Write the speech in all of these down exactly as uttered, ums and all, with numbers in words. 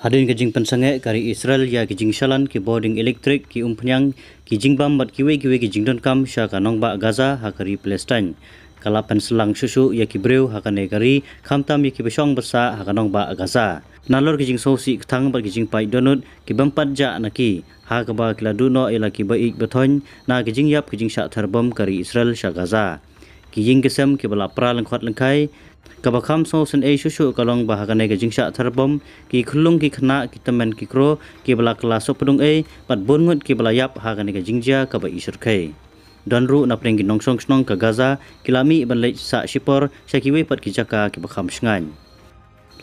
Hadien ka jingpynsangeh ka ri Israel ïa ki jingshalan, ki bording elektrik, ki umphniang, ki jingbam bad kiwei kiwei ki jingdonkam sha ka nongbah Gaza ha ka ri Palestine, ka la pynsalang shuh shuh ïa ki briew ha kane ka ri, khamtam ïa kiba shong basa ha ka nongbah Gaza. Nalor ki jingsngewsih kthang bad ki jingpait dohnud ki bym pat jah na ki, ha kaba ki la duh noh ïa la kiba ïeit ba thoiñ na ki jingïap ki jingshah ther bom ka ri Israel sha Gaza. Ki ïing ki sem kiba la pra lyngkhot lyngkhai. Kaba kham sngewsynei shuh shuh ka long ba ha kane ka jingshah ther bom, ki khyllung ki khynnah, ki tymmen ki kro kiba la kylla sopdung ei, bad bun ngut kiba la ïap ha kane ka jingjia kaba i shyrkhei. Don ruh na pdeng ki nongshong shnong ka Gaza ki la mih ban leit sah shipor sha kiwei pat ki jaka kiba kham shngaiñ.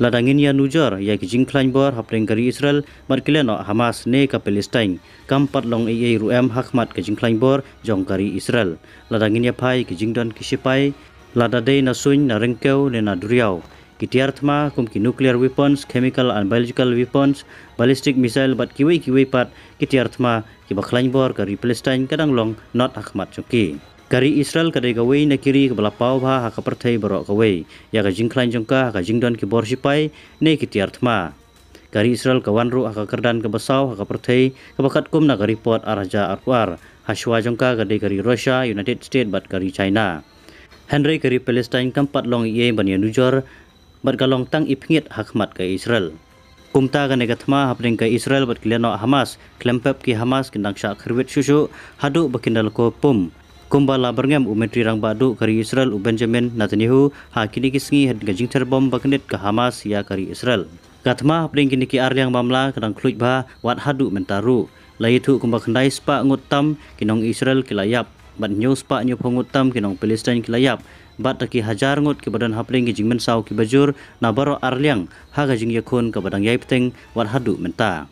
Lada ngin ïa nujor ïa ki jingkhlaiñ bor hapdeng ka ri Israel bad ki lehnoh Hamas ne ka Palestine, kam pat long ei ei ruh em ha khmat ka jingkhlaiñ bor jong ka ri Israel. Lada ngin ïa phai ki jingdon ki shipai, lada dei na suiñ, na ryngkew ne na duriaw, ki tiar thma kum ki nuclear weapons, chemical and biological weapons, ballistic missile bad kiwei kiwei pat ki tiar thma kiba khlaiñ bor ka ri Palestine ka dang long not ha khmat jong ki. Ka ri Israel ka dei kawei na ki ri kaba la paw bha ha ka pyrthei baroh kawei ïa ka jingkhlaiñ jong ka ha ka jingdon ki bor shipai ne ki tiar thma. Ka ri Israel ka wan ruh ha ka kyrdan kaba saw ha ka pyrthei kaba katkum na ka report ar hajar arphew ar. Ha shuwa jong ka ka dei ka ri Russia, United States bad ka ri China. Hynrei ka ri Palestine kam pat long ei ei ban ïa nujor bad ka long tang i pyngngit ha khmat ka Israel. Kumta kane ka thma hapdeng ka Israel bad ki lehnoh Hamas, khlem pep ki Hamas kin dang shah khyrwit shuh shuh haduh ba kin da lyngkot pum, kumba la byrngem u Myntri Rangbah Duh ka ri Israel u Benjamin Netanyahu ha kine ki sngi hadien ka jingther bom ba kyndit ka Hamas ïa ka ri Israel. Ka thma hapdeng kine ki arliang mamla ka dang khluit bha wat haduh mynta ruh. La ïathuh kumba khyndai spah ngut tam ki nong Israel ki la ïap bad hynñiew spah hynñiewphew ngut tam ki nong Palestine ki la ïap, bad da ki hajar ngut kiba don hapdeng ki jingmynsaw kiba jur na baroh arliang ha ka jingïakhun kaba dang ïai bteng wat haduh mynta.